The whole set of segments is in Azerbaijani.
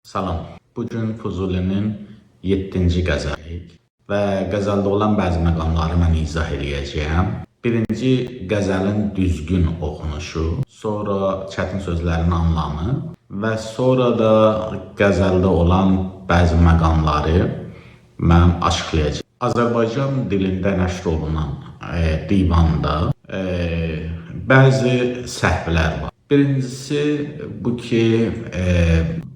Salam. Bugün Füzulinin 7-ci qəzəli və qəzəldə olan bəzi məqamları mən izah eləyəcəyəm. Birinci qəzəlin düzgün oxunuşu, sonra çətin sözlərin anlamı və sonra da qəzəldə olan bəzi məqamları mən açıqlayacağam. Azərbaycan dilində nəşr olunan divanda bəzi səhvlər var. Birincisi bu ki,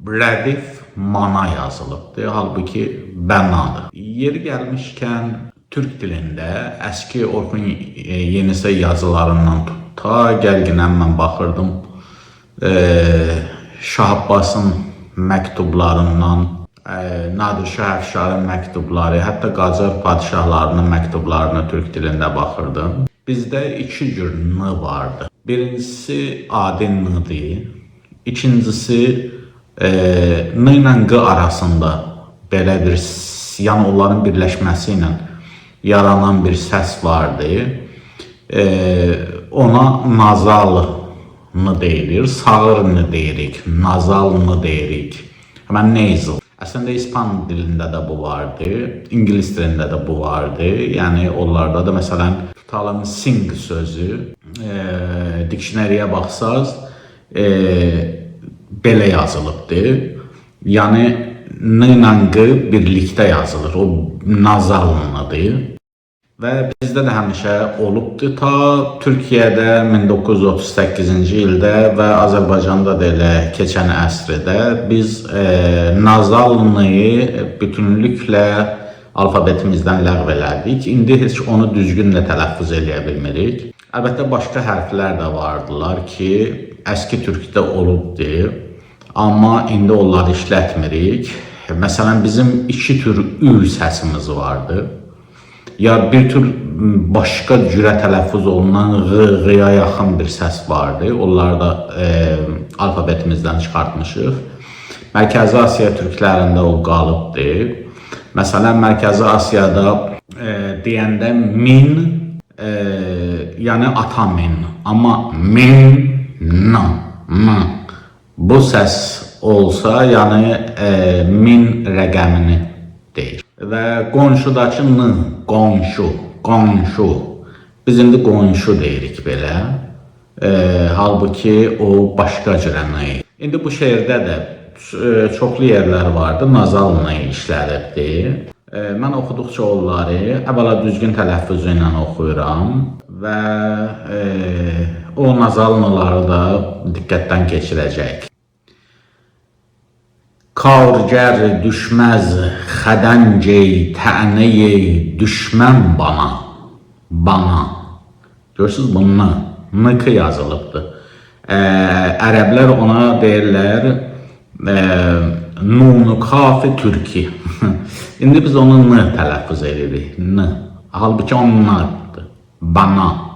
rədif mana yazılıbdır, halbuki bənadır. Yeri gəlmişkən türk dilində əski Orxun Yenisey yazılarından tut ta gəlginən mən baxırdım Şah Abbasın məktublarından, Nadir Şah Əfşarın məktubları, hətta Qacar padşahlarının məktublarına türk dilində baxırdım. Bizdə iki cür n vardı. Birincisi adi n-dir. İkincisi n ilə q arasında belə bir, yəni onların birləşməsi ilə yaranan bir səs vardı. Ona nazal n deyilir, sağır n deyirik, nazal n deyirik. Həmən nasal. Əslində ispan dilində də bu vardı, ingilis dilində də bu vardı. Yəni onlarda da məsələn tutalım sing sözü, dictionary-yə baxsaz, belə yazılıbdır. Yəni n ilə q birlikdə yazılır. O nazal n-dır. Və bizdə də həmişə olubdur. Ta Türkiyədə 1938-ci ildə və Azərbaycanda da elə keçən əsrdə biz nazal n-i bütünlüklə alfabetimizdən ləğv elədik. İndi heç onu düzgün də tələffüz eləyə bilmirik. Əlbəttə başqa hərflər də vardılar ki, əski türkdə olubdur. Amma indi onları işlətmirik. Məsələn, bizim iki tür ü səsimiz vardı. Ya bir tür başqa cürə tələffüz olunan ğ, ğ-ya yaxın bir səs vardı. Onları da alfabetimizdən çıxartmışıq. Mərkəzi Asiya türklərində o qalıbdır. Məsələn, Mərkəzi Asiyada deyəndə min, yəni ata min, amma min, n, m. Bu səs olsa, yəni min rəqəmini deyir. Və qonşudakı n, qonşu, qonşu. Biz indi qonşu deyirik belə. Halbuki o başqa cürə n. İndi bu şeirdə də çoxlu yerlər vardı, nazal n işlədibdir. Mən oxuduqca onları əvvəla düzgün tələffüzü ilə oxuyuram və o nazal n-ları da diqqətdən keçirəcək. Kargər düşməz xədəncey təneyi düşmən bana. Bana. Görürsünüz bu n. N-k yazılıbdır. Ərəblər ona deyirlər nunu kafi türki. İndi biz onu n tələffüz edirik. N. Halbuki o n-dır. Bana.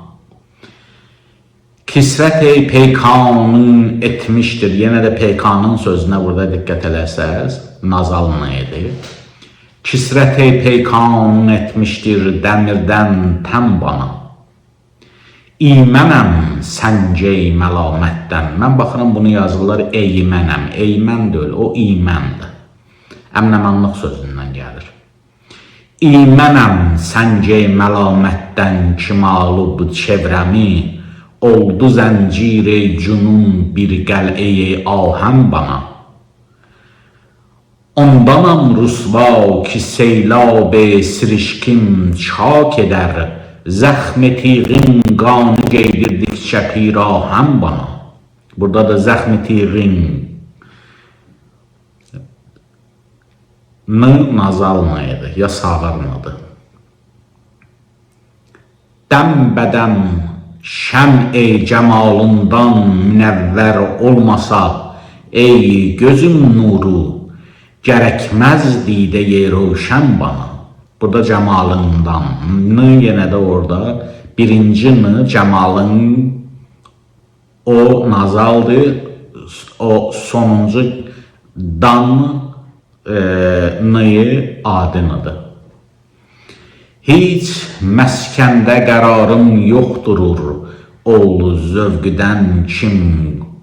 Kisrət-ey peykanın etmişdir. Yenə də peykanın sözünə burada diqqət eləsəz, nazal n idi. Kisrət-ey peykanın etmişdir dəmirdən tən bana. İmənəm səncey məlamətdən. Mən baxıram bunu yazırlar eymənəm. Eymən deyil, o iməndir. Əmnəmanlıq sözündən gəlir. İmənəm səncey məlamətdən kim alıb çevrəmi, oldu zəncir-ey cünun bir qəl'ey ahən bana. Ondanam rüsva ki seylab-ı sirişkim çak edər, zəxm-i tiğin qanı geydirdikcə pirahən bana. Burada da zəxm-i tiğin n nazal n idi, ya sağır n-dır. Dəm bədəm şəm-ey cəmalından münəvvər olmasa, ey gözüm nuru, gərəkməz didə-i rövşən bana. Burada cəmalından, n yenə də orada birinci n cəmalın o nazaldır, o sonuncu dan n-yi adi n-dır. Heç məskəndə qərarım yoxdurur, ol zövqdən kim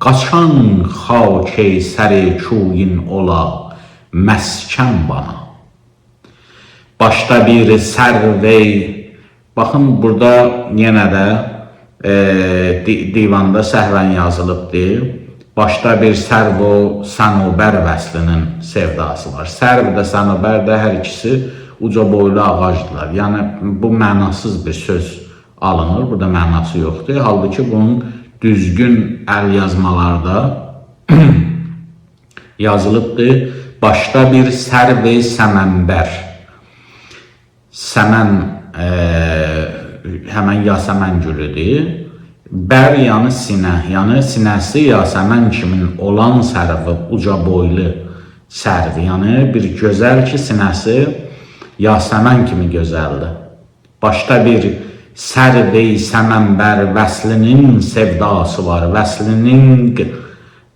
Qaçan xakey səri çuyin ola məskən bana. Başda bir sərvey, baxın burada yenə də divanda səhvən yazılıbdır. Başda bir sərv o sənubər vəslinin sevdası var. Sərv də sənubər də hər ikisi uca boylu ağacdırlar. Yəni bu mənasız bir söz alınır. Burada mənası yoxdur. Halbuki bunun düzgün əl yazmalarda yazılıbdır. Başda bir sərv-i səmənbər. Səmən həmən yasəmən gülüdür. Bər yəni sinə, yəni sinəsi yasəmən kimin olan sərvi, uca boylu sərv, yəni bir gözəl ki, sinəsi yasəmən kimi gözəldir. Başda bir sərv-i səmənbər vəslinin sevdası var. Vəslinin,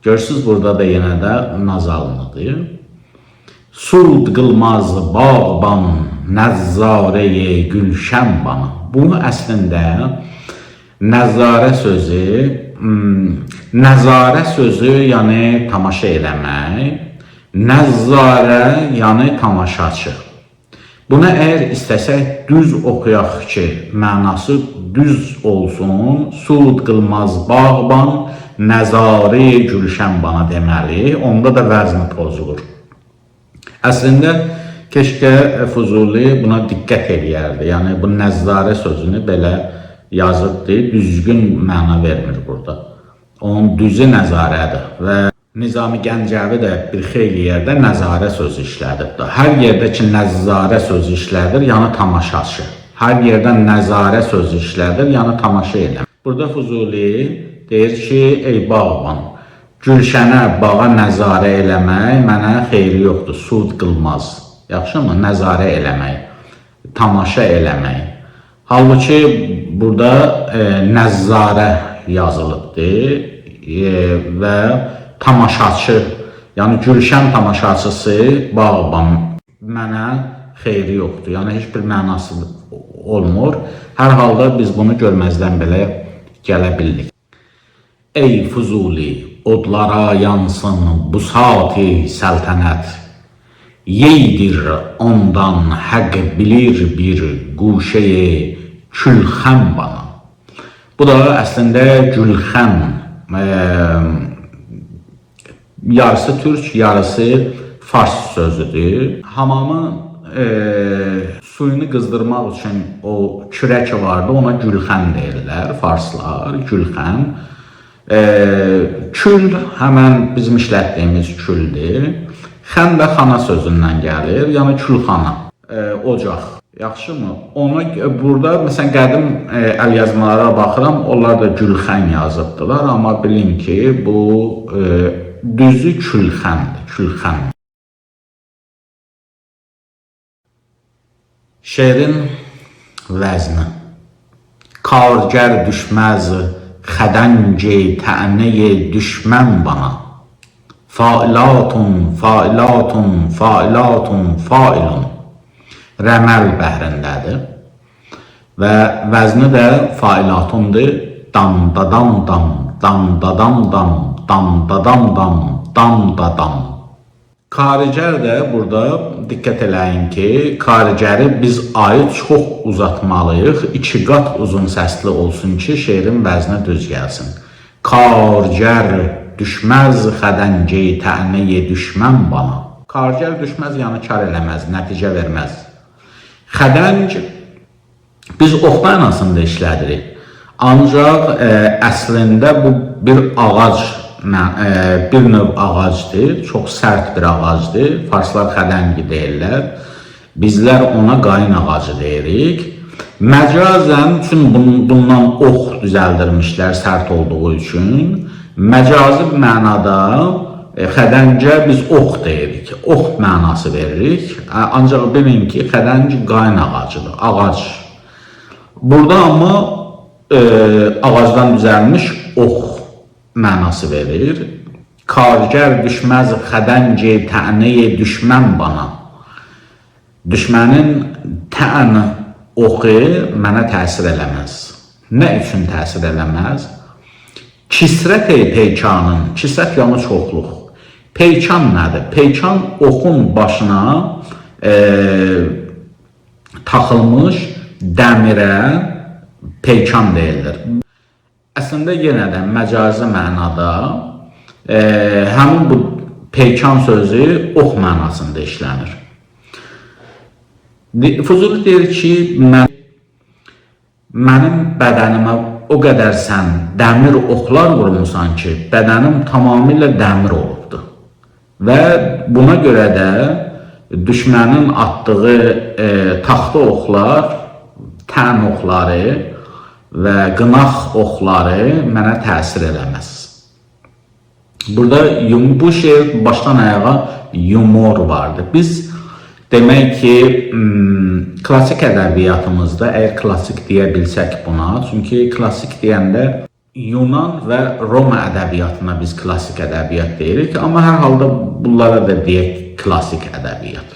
görürsünüz burada da yenə də nazalınıdır. Sud qılmaz bağban nəzzarəyə gülşən bana. Bu əslində nəzzarə sözü, nəzarə sözü yəni tamaşa eləmək, nəzzarə yəni tamaşaçı. Buna əgər istəsək düz oxuyaq ki, mənası düz olsun, sud qılmaz bağban nəzarə gülşən bana deməli, onda da vəzni pozulur. Əslində keşkə Füzuli buna diqqət eləyərdi. Yəni bu nəzzarə sözünü belə yazıbdır, düzgün məna vermir burada. Onun düzü nəzarədir və Nizami Gəncəvi də bir xeyli yerdə nəzarə sözü işlədibdir. Hər yerdə ki nəzzarə sözü işlədir, yəni tamaşaçı. Hər yerdə nəzarə sözü işlədir, yəni tamaşa edən. Burada Füzuli deyir ki, ey bağban, gülşənə, bağa nəzarə eləmək mənə xeyri yoxdur, sud qılmaz. Yaxşımı? Nəzarə eləmək, tamaşa eləmək. Halbuki burada nəzzarə yazılıbdır və tamaşaçı, yəni gülşən tamaşaçısı bağban mənə xeyri yoxdur. Yəni heç bir mənası olmur. Hər halda biz bunu görməzdən belə gələ bildik. Ey Füzuli, odlara yansın bu saati səltənət. Yeydir ondan həqq bilir bir quşəyi külxən bana. Bu da əslində gülxən, yarısı türk, yarısı fars sözüdür. Hamamın suyunu qızdırmaq üçün o kürək vardı, ona gülxən deyirlər farslar, gülxən. Kül həmən bizim işlətdiyimiz küldür. Xən də xana sözündən gəlir, yəni külxana, ocaq. Yaxşımı? Ona burada məsələn qədim əlyazmalara baxıram, onlar da gülxən yazıbdılar, amma bilin ki, bu düzü külxəndir, külxən. Şeirin vəzni. Kargər düşməz xədəngi tə'neyi düşmən bana. Failatun, failatun, failatun, failun. Rəməl bəhrindədir. Və vəzni də failatundur. Dam da dam dam, dam da dam dam, dam da dam dam, dam da dam. Karicər də burada diqqət eləyin ki, karicəri biz ayı çox uzatmalıyıq. 2 qat uzun səsli olsun ki, şeirin vəzni düz gəlsin. Kargər düşməz xədəngi tə'neyi düşmən bana. Kargər düşməz, yəni kar eləməz, nəticə verməz. Xədəng biz ox mənasında işlədirik. Ancaq əslində bu bir ağac, bir növ ağacdır, çox sərt bir ağacdır. Farslar xədəngi deyirlər. Bizlər ona qayın ağacı deyirik. Məcazən üçün bundan ox düzəldirmişlər sərt olduğu üçün. Məcazi mənada xədəncə biz ox deyirik, ox mənası veririk. Ancaq bilin ki, xədənc qayın ağacıdır, ağac. Burada amma ağacdan düzəlmiş ox mənası verir. Kargər düşməz xədənci tə'neyi düşmən bana. Düşmənin tə'n oxu mənə təsir eləməz. Nə üçün təsir eləməz? Kisrət ey peykanın, kisrət yəni çoxluq. Peykan nədir? Peykan oxun başına taxılmış dəmirə peykan deyilir. Əslində yenə də məcazi mənada həmin bu peykan sözü ox mənasında işlənir. Füzuli deyir ki, mənim bədənimə o qədər sən dəmir oxlar vurmusan ki, bədənim tamamilə dəmir olubdur. Və buna görə də düşmənin atdığı taxta oxlar, tən oxları və qınaq oxları mənə təsir eləməz. Burada bu şeir başdan ayağa yumor vardı. Biz demək ki, klassik ədəbiyyatımızda, əgər klassik deyə bilsək buna, çünki klassik deyəndə Yunan və Roma ədəbiyyatına biz klassik ədəbiyyat deyirik, amma hər halda bunlara da deyək klassik ədəbiyyat.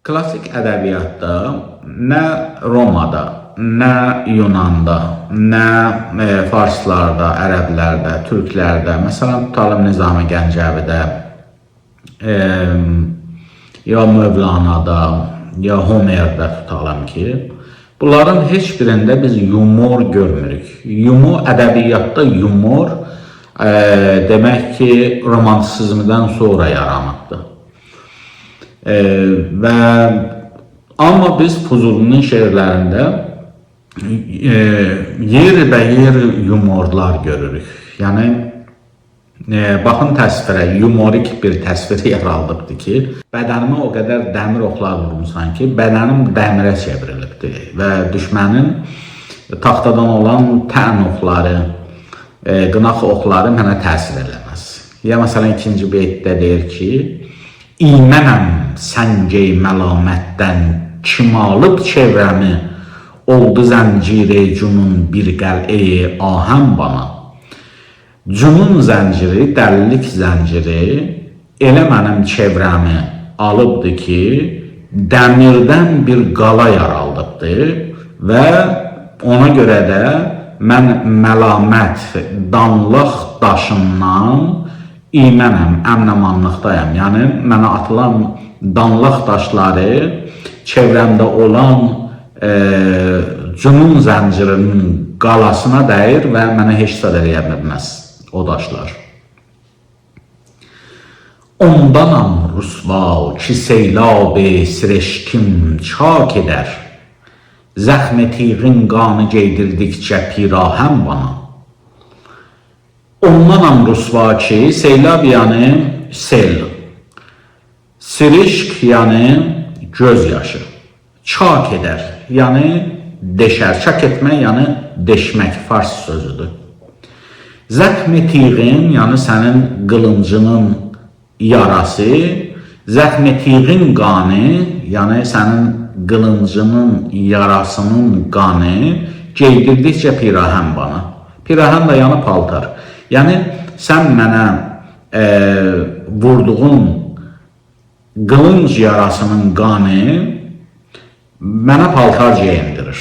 Klassik ədəbiyyatda nə Romada, nə Yunanda, nə farslarda, ərəblərdə, türklərdə, məsələn, tutalım Nizami Gəncəvidə, ya Mövlanada, ya Homerdə tutalım ki, bunların heç birində biz yumor görmürük. Yumor, ədəbiyyatda yumor demək ki, romantisizmdən sonra yaranıbdır. Və amma biz Füzulinin şeirlərində yerbəyer yumorlar görürük. Yəni baxın təsvirə, yumorik bir təsvir yaradıbdır ki, bədənimə o qədər dəmir oxlar vurmusan ki, bədənim dəmirə çevrilibdir və düşmənin taxtadan olan tən oxları, qınaq oxları mənə təsir eləməz. Ya məsələn ikinci beytdə deyir ki, İmənəm səngey məlamətdən kim alıb çevrəmi, oldu zənciri cunun bir qəl'eyi ahən bana. Cunun zənciri, dəlilik zənciri elə mənim çevrəmi alıbdır ki, dəmirdən bir qala yaraldıbdır və ona görə də mən məlamət, danlaq daşından imənəm, əmnəmanlıqdayam. Yəni, mənə atılan danlaq daşları çevrəmdə olan cunun zəncirinin qalasına dəyir və mənə heç zad eləyə bilməz o daşlar. Ondanam rüsva ki seylab-ı sirişkim çak edər. Zəxm-i tiğin qanı geydirdikcə pirahən bana. Ondanam rüsva ki, seylab yəni sel, sirişk yəni göz yaşı, çak edər, yəni deşər, çak etmək yəni deşmək, fars sözüdür. Zəxm-i tiğin, yəni sənin qılıncının yarası, zəxm-i tiğin qanı, yəni sənin qılıncının yarasının qanı geydirdikcə pirahən bana. Pirahən də yəni paltar. Yəni sən mənə vurduğun qılınc yarasının qanı mənə paltar geyindirir.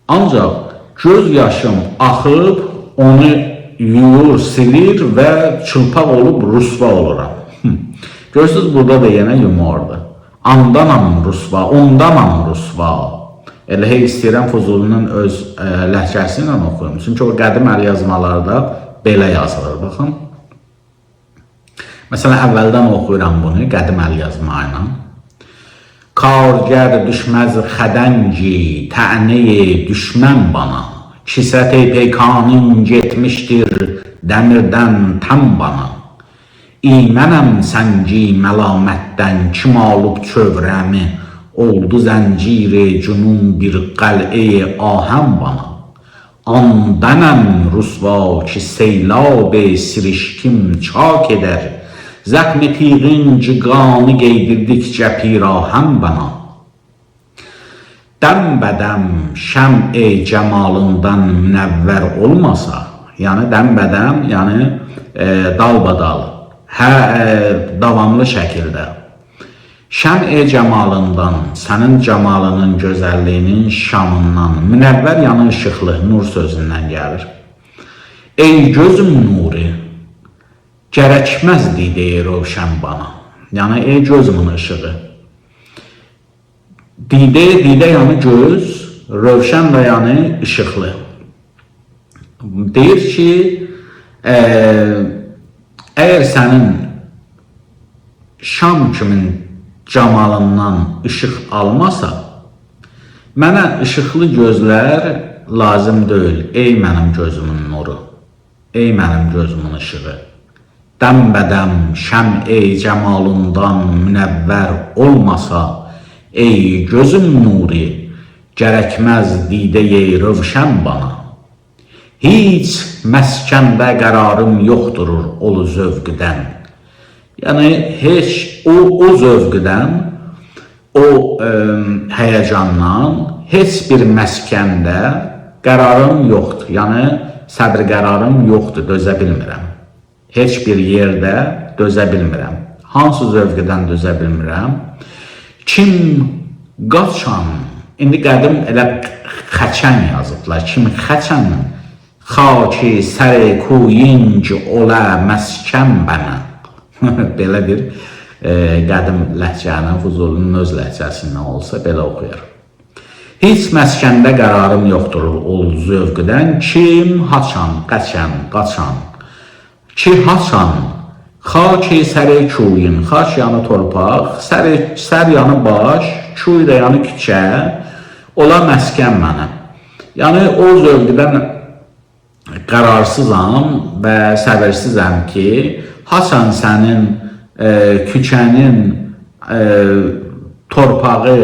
Ancaq göz yaşım axıb onu yuyur, silir və çılpaq olub rüsva oluram. Görürsünüz, burada da yenə yumordur. Andanam rüsva, ondanam rüsva. Elə hey istəyirəm Füzulinin öz ləhcəsi ilə oxuyum. Çünki o qədim əlyazmalarda belə yazılır, baxın. Məsələn, əvvəldən oxuyuram bunu qədim əlyazma ilə. Kargər düşməz xədəngi, tə'neyi düşmən bana. Kisət-i peykanın getmişdir dəmirdən tən bana. İmənəm səngi məlamətdən kim alıb çövrəmi, oldu zənciri cunun bir qəl'eyi ahən bana. Andanəm rüsva ki seylab-ı sirişkim çak edər, zəxm-i tiğin qanı qeydirdikcə pirahən bana. Dəmbədəm şəm-i cəmalından münəvvər olmasa, yəni dəmbədəm, yəni dalbadal, davamlı şəkildə. Şəm-i cəmalından, sənin cəmalının gözəlliyinin şamından, münəvvər yəni işıqlı, nur sözündən gəlir. Ey gözüm nuri, gərəkməz dideyi rövşən bana. Yəni ey gözümün işığı. Didə, didə yəni göz, rövşən də yəni işıqlı. Deyir ki, əgər sənin Şam kimin camalından işıq almasa, mənə işıqlı gözlər lazım deyil, ey mənim gözümün nuru, ey mənim gözümün işığı. Dəmbədəm şəm ey cəmalından münəvvər olmasa, ey gözüm nuri, gərəkməz didəyi rövşən bana. Heç məskəndə qərarım yoxdur ol zövqdən. Yəni heç o zövqdən, o həyəcandan heç bir məskəndə qərarım yoxdur. Yəni səbr qərarım yoxdur, dözə bilmirəm. Heç bir yerdə dözə bilmirəm. Hansı zövqdən dözə bilmirəm? Kim qaçan, indi qədim elə xəçən yazıblar. Kim xəçən xaki səri kuyinc ola məskən bənə. Belə bir qədim ləhcənin, Füzulinin öz ləhcəsindən olsa belə oxuyar. Heç məskəndə qərarım yoxdur ol zövqdən. Kim haçan, qəçən, qaçan. Ki haçan, xaki səri kuyin, xaç yanı torpaq, səri, sər yanı baş, kuy da yanı küçə, ola məskən mənə. Yəni o zövqdən qərarsızam və səbirsizəm ki, haçan sənin küçənin torpağı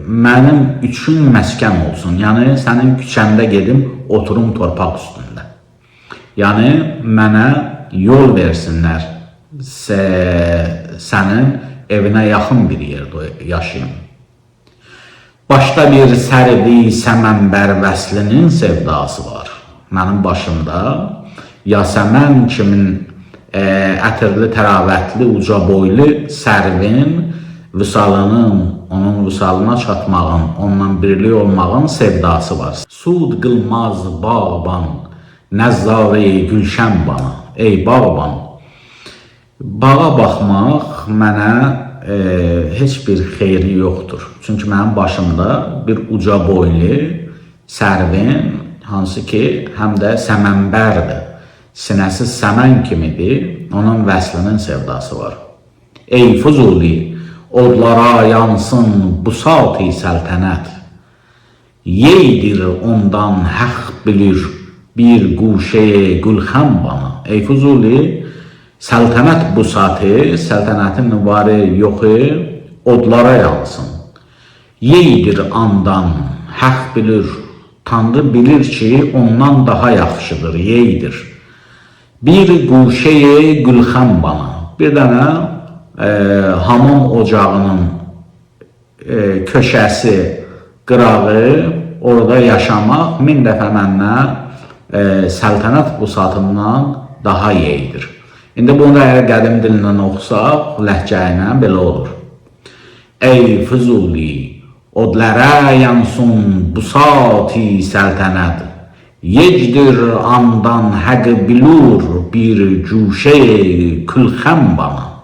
mənim üçün məskən olsun. Yəni sənin küçəndə gedim, oturum torpaq üstündə. Yəni mənə yol versinlər, sənin evinə yaxın bir yerdə yaşayım. Başda bir sərdi səmənbər vəslinin sevdası var. Mənim başımda yasəmən kimin ətirli, təravətli, uca boylu sərvin vüsalının, onun vüsalına çatmağın, ondan birlik olmağın sevdası var. Sud qılmaz bağban, nəzzarı gülşən bana. Ey bağban, bağa baxmaq mənə heç bir xeyri yoxdur. Çünki mənim başımda bir uca boylu sərvin, hansı ki, həm də səmənbərdir. Sinəsi səmən kimidir, onun vəslinin sevdası var. Ey Füzuli, odlara yansın busat-ı səltənət. Yeydir ondan həq bilir bir quşe gülxən bana. Ey Füzuli, səltənət busatı, səltənətin varı yoxu odlara yansın. Yeydir andan həq bilir, Tanrı bilir ki, ondan daha yaxşıdır, yeydir. Bir quşe gülxən bana. Bir dənə hamam ocağının köşəsi, qırağı, orada yaşamaq min dəfə məndən səltənət busatından daha yeydir. İndi bunu da əgər qədim dilindən oxusaq, ləhcə ilə belə olur. Ey Füzuli, odlara yansın busati səltənət. Yecdir andan həq bilur bir cüşe külxən bana.